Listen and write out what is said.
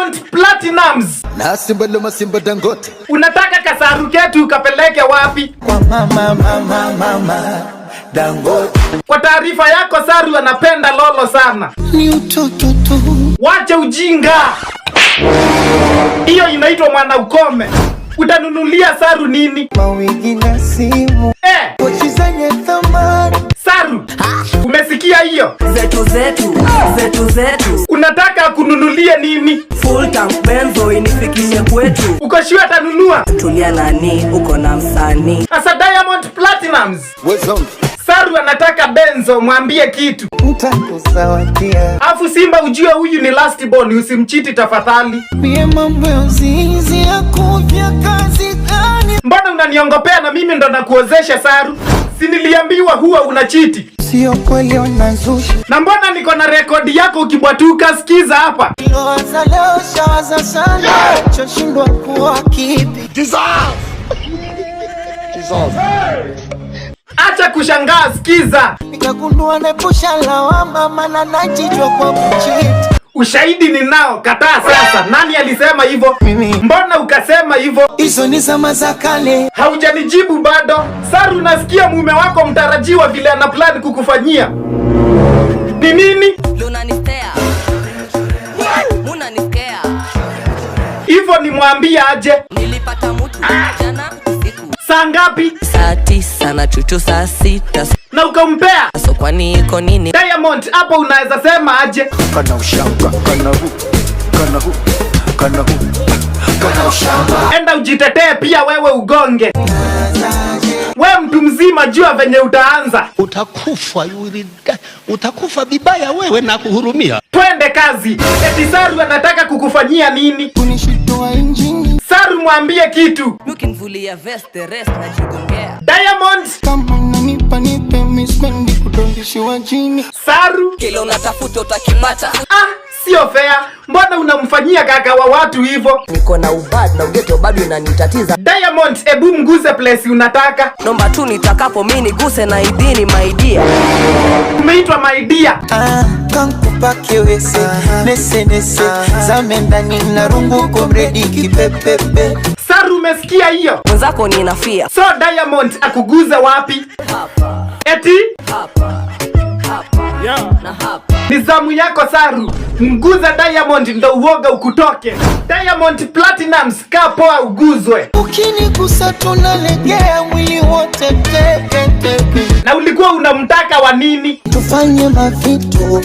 Diamond Platnumz, Na Simba loma Simba Dangote. Unataka kasaru ketu ukapeleke wapi? Kwa mama mama mama Dangote. Kwa taarifa yako, Saru anapenda Lolo sana. Ni utoto tu. Wache ujinga, hiyo inaitwa mwana ukome. Utanunulia Saru nini? Mawigi na simu. Eh, Pochi zenye thamani. Saru, umesikia hiyo? Zetu zetu zetu zetu. Unataka kununulie nini? Full tank benzo inifikishe kwetu. Uko sure atanunua? Tulia nani, uko na msanii. Sasa Diamond Platnumz, Wezongi. Saru anataka benzo, mwambie kitu. Ntakuzawadia. Afu Simba, ujue huyu ni last born, usimcheat tafadhali. Mie mambo ya uzinzi ya kuvya kazi gani? Mbona unaniongopea na mimi ndo nakuozesha Saru? Si niliambiwa huwa unacheat? Sio kweli, wanazusha. Na mbona niko na rekodi yako ukibwatuka? Sikiza hapa. Lowaza leo shawaza sana, choshindwa kuwa kipi? Acha kushangaa, sikiza. Nikagundua nepusha lawama, maana najijua kwa kucheat. Ushahidi ninao, kataa sasa. Nani alisema hivyo? Mimi. Mbona ukasema hivyo? Hizo ni zama za kale. Haujanijibu bado. Saru, nasikia mume wako mtarajiwa vile ana plan kukufanyia. Ni nini? Lunanistea, munaniskea. Hivyo nimwambie aje? Nilipata mutu jana usiku. Saa ngapi? Saa 9 na chuchu saa 6. Na ukampea? So kwani iko nini? Diamond, hapo unaweza sema aje? Kana ushamba, kana hu, kana hu, kana hu, kana ushamba. Enda ujitetee pia wewe ugonge. We mtu mzima, jua venye utaanza. Utakufa, you will die. Utakufa vibaya wewe na kuhurumia. Twende kazi. Eti Saru anataka kukufanyia nini? Kunishitoa injini. Saru, mwambie kitu. Ukinivulia vest, the rest najigongea. Diamond, Kama unanipa nipe, mi sipendi kudondishiwa chini. Saru, Kile unatafuta utakipata. Ah, sio fair. Mbona unamfanyia kaka wa watu hivyo? Niko na ubad na ugeto bado inanitatiza. Diamond, ebu mguse place unataka. Nomba tu nitakapo mi niguse na idhini maidia. Umeitwa my dear. Ah, kankupa kiwese nese nese zame ndani na rungu komredi kipepepe. Saru, umesikia hiyo? Mwenzako ninafia. So Diamond akuguze wapi? Hapa. Eti Hapa, hapa na hapa. Ni zamu yako Saru, mguze Diamond ndo uoga ukutoke. Diamond Platnumz, kaa poa uguzwe. Ukinigusa tunalegea mwili wote teke teke. Na ulikuwa unamtaka wa nini? Tufanye mavitu.